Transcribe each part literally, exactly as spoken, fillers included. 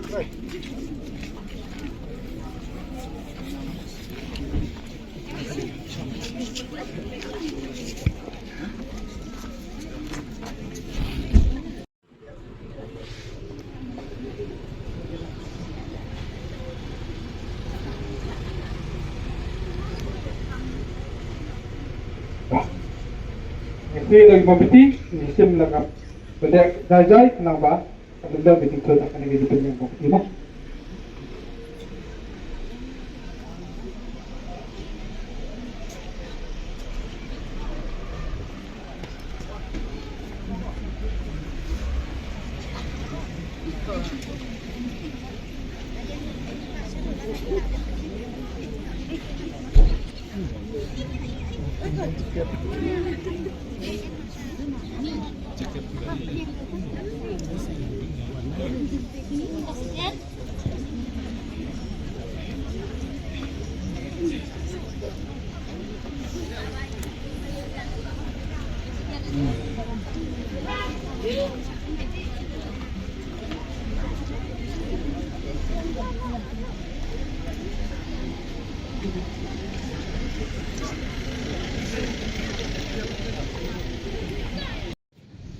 Ngi sdang da ki bom piti, ngi shim la ka bendek jai jai, khnang ba ka bendek ka jingthut ha kane ka jingpynïeng bom piti mo.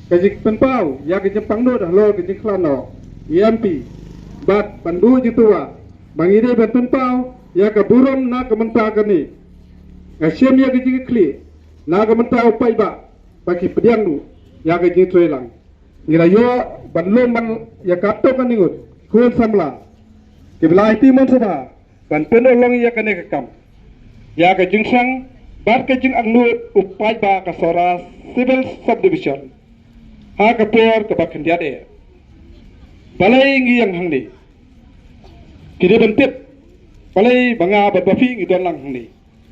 Ka jingpynpaw ïa ka jingpangnud halor ka jingkhlad noh E M P bad ban buh jingtyrwa ba ngi dei ban pynpaw ïa ka burom na ka bynta kane. Nga shem ïa ka jingkitkhlieh na ka bynta u paidbah ba ki pdiang ruh ïa ka jingtrei lang. Ngi la ïoh ban lum ban ïa katto katne ngut ki khun samla kiba la aiti mon sha ba ban pynurlong ïa kane ka kam, ïa ka jingshang bad ka jingangnud u paidbah ka Sohra Civil Subdivision ha ka por kaba khyndiat eh. Balei ngi ïeng hangne? Ki dei ban tip balei ba nga bad ba phi ngi don lang hangne.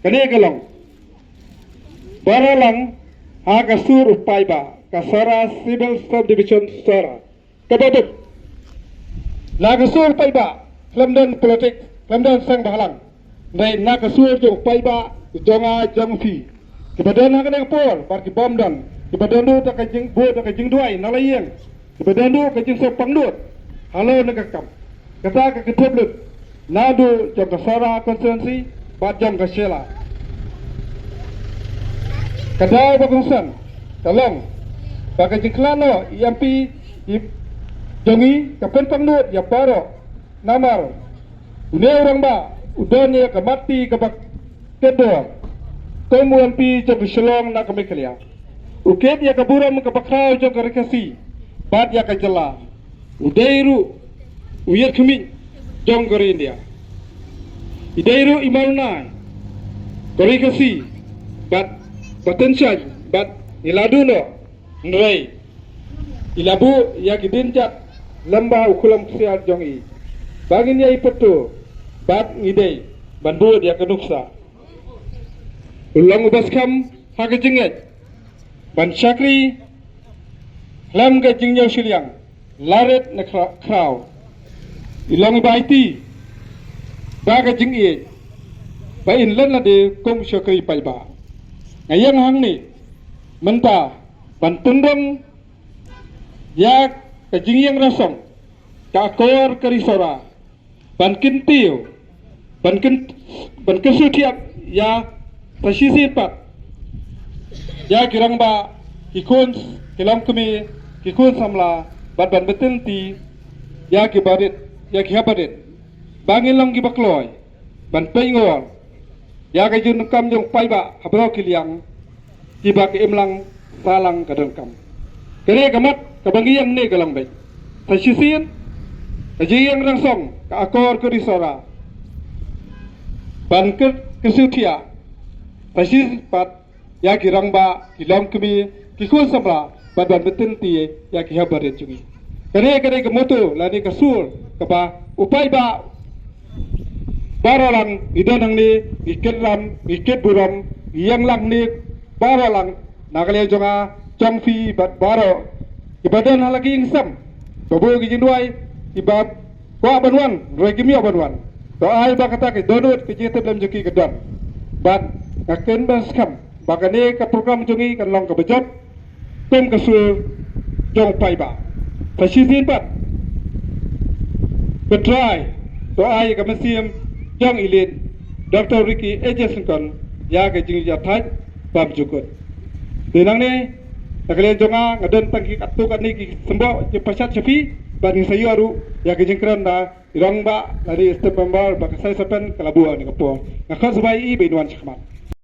Kane ka long baroh lang ha ka sur u paidbah ka Sohra Civil Subdivision Sohra. Kaba bud na ka sur paidbah khlem don politik, khlem don seng bhalang. Hynrei na ka sur jong paidbah jong nga jong phi, kiba don ha kane ka por bad ki bym don, kiba don ruh da ka jingbuh da ka jingduwai na la ïing, kiba don ruh ka jingsngewpang nud halor kane ka kam. Kata ka kynthup lut naduh jong ka Sohra constituency bad jong ka Shella. Ka daw ba kongsan ka long ba ka jingkhlad noh E M P jong ngi ka pynpang nud ïa baroh. Namar une u rangbah u don ïa ka mat ti kaba kit dor kum u M P jong ka Shillong na ka Meghalaya. U kit ïa ka burom kaba khraw jong ka Ri Khasi bad ïa ka jylla. U dei ruh u ïit khmih jong ka ri India. I dei ruh i mawnai ka Ri Khasi bad ba tyngshaiñ bad ngi la duh noh. Hynrei i la buh ïa ki dienjat lem bad u khulom ksiar jong i ba ngin ïai pynthut bad ngi dei ban bud ïa ka nuksa. U long uba skhem ha ka jingngeit ban shakri khlem ka jingñiew shiliang, laret ne khra-, khraw. I long iba aiti ba ka jingïeit ba in leh lade kum shakri paidbah. Nga ïeng hangne mynta ban pynrung ïa ka jingïeng rasong ka akor ka ri Sohra ban kyntiew, ban kyn-, ban kyntiew thiah ïa sa shisien pat ïa ki rangbah, ki khun, ki longkmie, ki khun samla bad ban bteng ti ïa ki barit, ïa ki ha barit ba ngin long kiba kloi ban pynngor ïa ka jingdonkam jong paidbah ha baroh ki liang kiba ka imlang sahlang ka donkam. Kane ka mat kaba ngi ïeng ne ka long beit sa shisien ka jingïeng rasong ka akor ka ri Sohra ban ky-, kyntiew thiah sa shisien pat ïa ki rangbah, ki longkmie, ki khun samla bad ban bteng ti ïa ki ha barit jong ngi. Kane, kane ka motto lane ka sur kaba u paidbah baroh lang ngi don hangne, ngi kit ram, ngi kit burom, ngi ïeng lang hangne baroh lang na ka liang jong nga, jong phi bad baroh kiba don ha la ki ïing ki sem, ba buh ki jingduwai, kiba kwah ban wan, hynrei kim ïoh ban wan. To ai ba kata ka dohnud ka jingtip lem jong ki ka don. Bad nga kyrmen skhem ba kane ka program jong ngi kan long kaba jop kum ka sur jong paidbah. Sa shisien pat Ko Trai, to ai ka mynsiem jong i Late Doctor Ricky A J Syngkon ïa ka jingïathait bymjukut. Te nangne, na ka liang jong nga, nga don tang ki katto katne ki symboh jingpashat sha phi, bad ngin sa ïoh ruh ïa ka jingkren da i rangbah lane i State Member ba ka Sai Sapen ka la buh ha kane ka por. Nga khot sngewbha ïa i ba in wan shakhmat.